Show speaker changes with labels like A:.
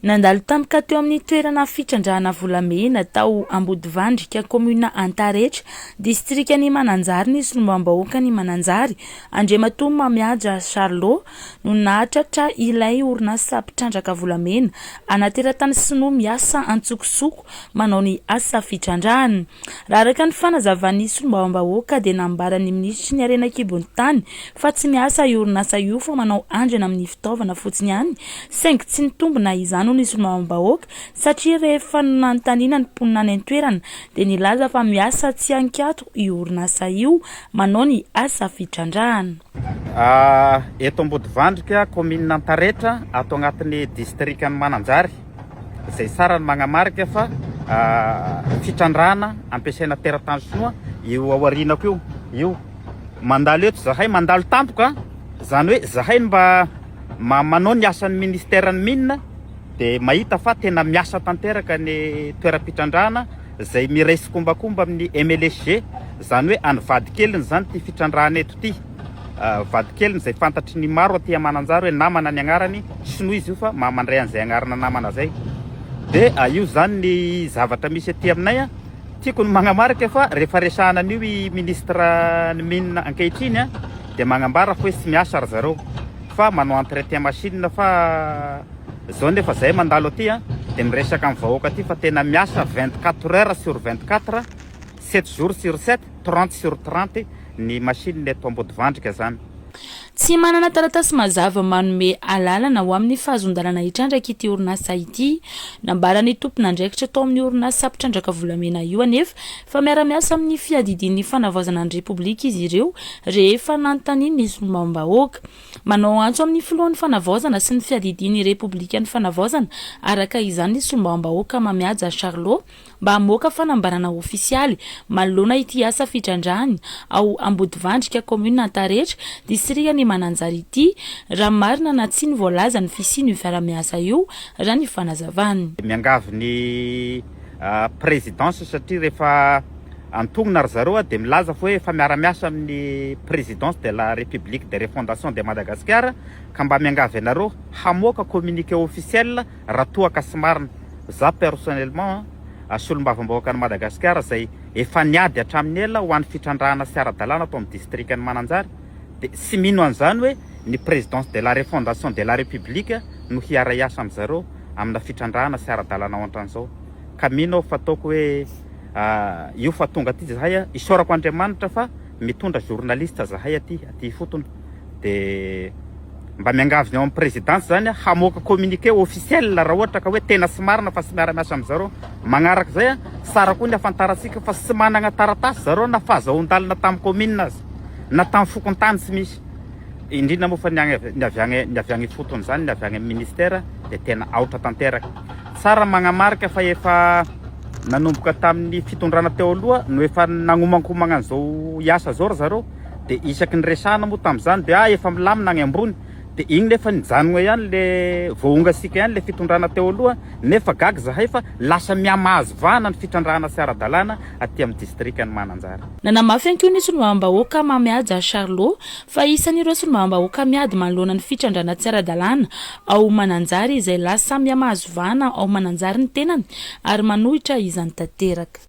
A: Nandalo tampoka teo amin'ny toerana fitrandrahana volamena tao Ambodivandrika, kaominina Antaretra, distrikan'i Mananjary ny solombavambahoakan'i Mananjary, Andriamatoa Mamihaja Charlot, no nahatratra ilay orinasa mpitrandraka volamena ana teratany sinoa miasa antsokosoko manao ny asa fitrandrahana. Raha araka ny fanazavan'ny solombavambahoaka dia nambaran'ny minisitry ny harena an-kibon'ny tany fa tsy miasa io orinasa io fa manao andrana amin'ny fitaovana fotsiny ihany saingy tsy nitombina izany hoy ny solombavambahoaka satria rehefa nanontaniana ny mponina any an-toerana dia nilaza fa miasa tsy an-kiato io orinasa io manao ny asa fitrandrahana.
B: Eto Ambodivandrika, kaominina Antaretra, ato agnatin'ny distrikan'i Mananjary. Izay tsara ny magnamarika fa fitrandrahana ampiasaina teratany sinoa io ao aorianako io, io. Mandalo eto zahay, mandalo tampoka, zany hoe zahay no mba manao ny asan'ny ministeran'ny mine dia mahita fa tena miasa tanteraka ny toeram-pitrandrahana izay miray tsikombakomba amin'ny MLSG, zany hoe any vadikeliny zany ity fitrandrahana eto ity. Vadikeliny izay fantatry ny maro aty Mananjary hoe namana ny agnarany, sinoa izy io fa mandray an'izay agnarana namana zay. Dia io zany ny zavatra misy aty aminay a. Tiako ny magnamarika fa rehefa resahana an'io i ministre ny mine ankehitriny a, dia magnambara fa hoe tsy miasa ry zareo fa manao entretien machine fa zao nefa zahay mandalo aty a, dia miresaka amin'ny vahoaka aty fa tena miasa 24 heures sur 24, 7 jours sur 7, 30 sur 30 ny machine eto Ambodivandrika zany.
A: Tsy manana taratasy mazava manome alalana ho amin'ny fahazoan-dalana hitrandraka ity orinasa ity. Nambaran'ny tompon'andraikitra tao amin'ny orinasa mpitrandraka volamena io anefa fa miara-miasa amin'ny fiadidian'ny fanavaozana ny Repoblika izy ireo rehefa nanontanian'ny solombavambahoaka. Manao antso amin'ny filohan'ny fanavaozana sy ny fiadidian'ny Repoblikan'ny fanavaozana araka izany ny solombavambahoaka Mamihaja Charlot mba hamoaka fanambarana ofisialy manoloana ity asa fitrandrahana ao Ambodivandrika, kaominina Antaretra, distrikan'i Mananjary ity, raha marina na tsia ny voalazan'ny fisian'io fiarahamiasa io, raha ny fanazavany.
B: Miangavy ny présidence satria rehefa antognona ry zareo dia milaza fa hoe efa miara-miasa amin'ny présidence de la république de refondation de Madagascar ka mba miangavy anareo hamoaka communiqué officiel raha toa ka tsy marina. Za personnellement a, solombavambahoakan'i Madagasikara izay efa niady hatramin'ny ela ho an'ny fitrandrahana sy ara-dalàna ato amin'ny distrikan'i Mananjary dia tsy mino an'izany hoe ny présidence de la refondation de la république no hiara-hiasa amin'zareo amina fitrandrahana sy ara-dalàna ohatran'izao ka mino aho fa ataoko hoe io fa tonga aty zahay a, isaorako Andriamanitra fa mitondra journaliste zahay aty aty ifotony dia Mba miangavy ny ao amin'ny présidence zany hamoaka communiqué officiel raha ohatra ka hoe tena tsy marina fa tsy miara-miasa amin'ny zareo. Magnaraka izay, tsara koa ny hafantarantsika fa tsy managna taratasy zareo na fahazahoan-dalana tamin'ny commune aza, na tamin'ny fokontany tsy misy. Indrindra moa fa ny agny ny avy agny ny avy agny ifotony zany, ny avy agny amin'ny ministère dia tena aotra tanteraka. Tsara magnamarika fa efa nanomboka tamin'ny fitondrana teo aloha no efa nagnomankomagna an'izao hiasa zao ry zareo. de isaky ny resahana moa tamin'izany de ah efa milamina agny ambony de igny nefa nijanogna ihany le voahongasika ihany le fitondrana teo aloha nefa gaga zahay fa lasa mihamahazo vahana ny fitrandrahana sy ara-dalàna aty amin'ny distrikan'i Mananjary.
A: Nanamafy ihany koa ny solombavambahoaka Mamihaja Charlot fa isan'ireo solombavambahoaka miady manoloana ny fitrandrahana tsy ara-dalàna ao Mananjary izay lasa mihamahazo vahana ao Mananjary ny tenany ary manohitra izany tanteraka.